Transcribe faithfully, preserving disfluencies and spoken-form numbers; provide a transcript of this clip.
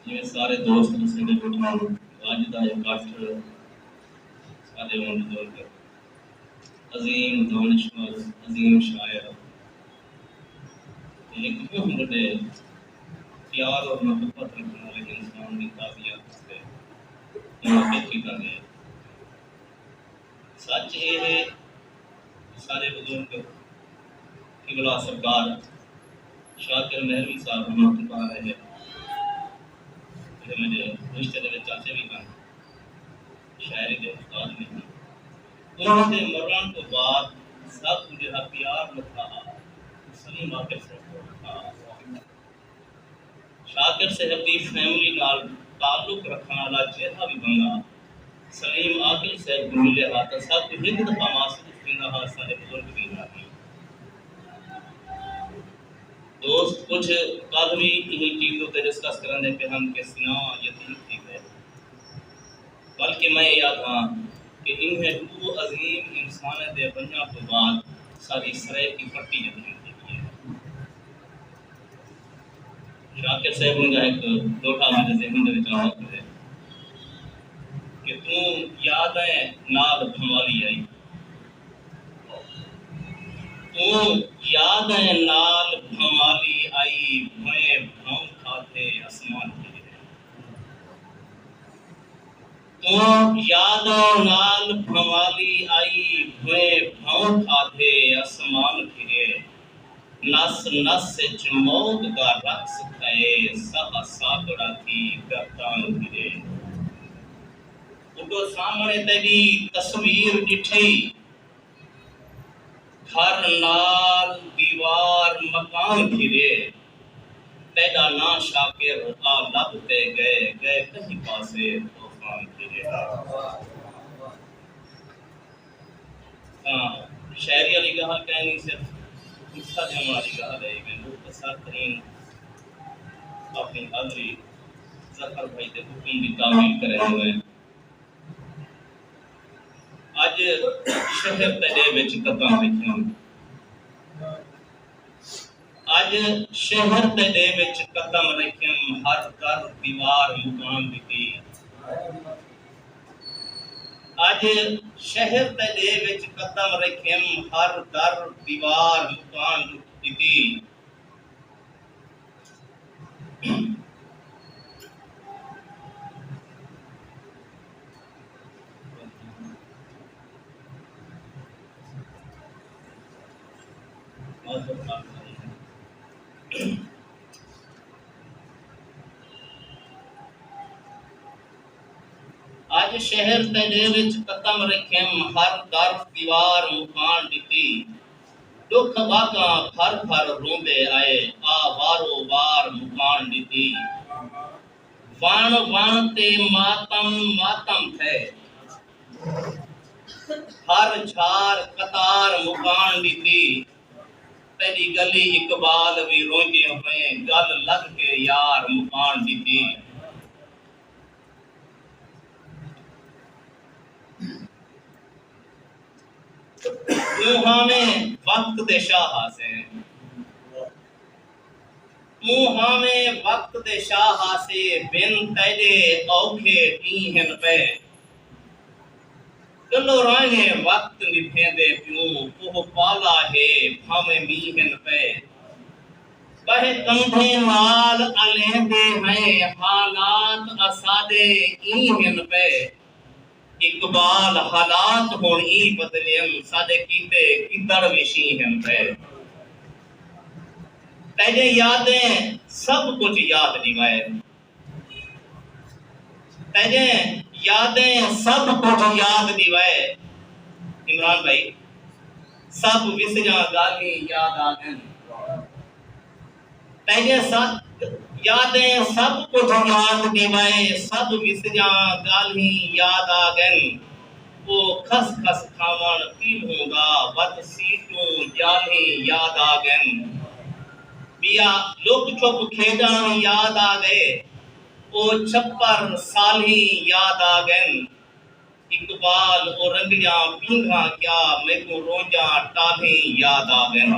جیویں سارے دوست اساݙے ٻیٹھے ہن، اڄ دا اکٹھ ساݙے ہن بزرگ، عظیم دانشور، عظیم شاعر تے ہک ٻہوں وݙے پیار اور محبت رکھݨ والے انسان دی تعزیت تے انہاں کیتا ڳئے۔ سچ اے ہے، سارے بزرگ قبلہ سرکار شاکر مہروی صاحب رحمۃ اللہ علیہ، جیڑھے میݙے رشتے دے وچ چاچے وی ہن، شاعری دے استاد وی ہن، انہاں دے مرݨ توں بعد سب کوں جیڑھا پیار لبھا، سلیم عاقل صاحب کوں لبھا۔ شاکر صاحب دی فیملی نال تعلق رکھݨ والا جیڑھا وی بندہ سلیم عاقل صاحب کوں ملے ہا تاں سب کوں ہک دفعہ محسوس تھیندا ہا، ساݙے بزرگ دی یاد اے۔ دوست کجھ کل وی ایں چیز اتے ڈسکس کریندے پئے ہن کہ سناواں یتیم تھی ڳئے، بلکہ میں اے آکھاں کہ انہیں ݙو عظیم انسانیں دے ونڄݨ توں بعد ساݙی سرائیکی پٹی یقین تھی ڳئی ہے۔ شاکر صاحب ہوݨی دا ہک ݙوہڑا میݙے ذہن دے وچ آندا پئے کہ توں یادیں نال بھنوالی آئی، توں یادیں نال بھنوالی آئی، بھوئیں بھاؤں کھادھے اسمان پھرے۔ توں یاداں نال بھنوالی آئی، بھوئیں بھاؤں کھادھے اسمان پھرے۔ نس نس اچ موت دا رقص تھئے، ساہ ساکڑا تھی گردان پھرے۔ اڈو سامݨے تیݙی تصویر ݙٹھی، گھر نال دیوار مکان گھرے، تیݙا ناں شاکر آ لب تے ڳئے، ڳئے کہیں پاسے طوفان گھرے۔ تاں شاعری والی ڳالھ کائنی، صرف قصہ ݙیوݨ والی ڳالھ ہے۔ میں مختصر ترین اپݨی حاضری ظفر بھائی دے حکم دی تعمیل کریندے ہوئے اڄ شہر تیݙے وچ قدم رکھیم۔ اڄ شہر تیݙے وچ قدم رکھیم، ہر در دیوار مکان ݙتی۔ اڄ شہر تیݙے وچ قدم رکھیم، ہر در دیوار مکان ݙتی۔ اڄ شہر تیݙے وچ قدم رکھیم، ہر در دیوار مکان ݙتی۔ ݙکھ ٻاکاں بھر بھر روندے آئے، آ وارو وار مکان ݙتی۔ وݨ وݨ تے ماتم ماتم تھئے، ہر جھار قطار مکان ݙتی۔ تیݙی ڳلی اقبال وی رونجے ہوئیں، ڳل لڳ کے یار مکان ݙتی۔ توں ہاویں وقت دے شاہ ہاسے، توں ہاویں وقت دے شاہ ہاسے، بن تیݙے اوکھے ݙینہہ ہن پئے۔ ڳلورائیں وقت نبھیندے پیوں، اوہ پالا ہے بھانویں مینہہ ہن پئے۔ ٻہہ کندھیں نال الیندے ہیں، حالات اساݙے ایں ہن پئے۔ اقبال حالات ہݨ ایں بدلین، ساݙے کیتے گدڑ وی شینہہ ہن پئے۔ تیݙے یادیں سب کجھ یاد ݙیوائے، تیݙے یادیں سب کجھ یاد ݙیوائے۔ عمران بھائی، سب وسریاں ڳالھیں یاد آ ڳئن۔ تیݙے ساتھ یادیں سب کجھ یاد ݙیوائے، سب وسریاں ڳالھیں یاد آ ڳئن۔ او کھس کھس کھاوݨ پیلھوں دا، وت سیٹوں ڄالھیں یاد آ ڳئن۔ ٻیا لک چھپ کھیݙݨ یاد آ ڳئے، او چھپر سالھیں یاد آ ڳئن۔ اقبال او رنگلیاں پینگھاں کیا، میکوں رونجاں ٹالھیں یاد آ ڳئن۔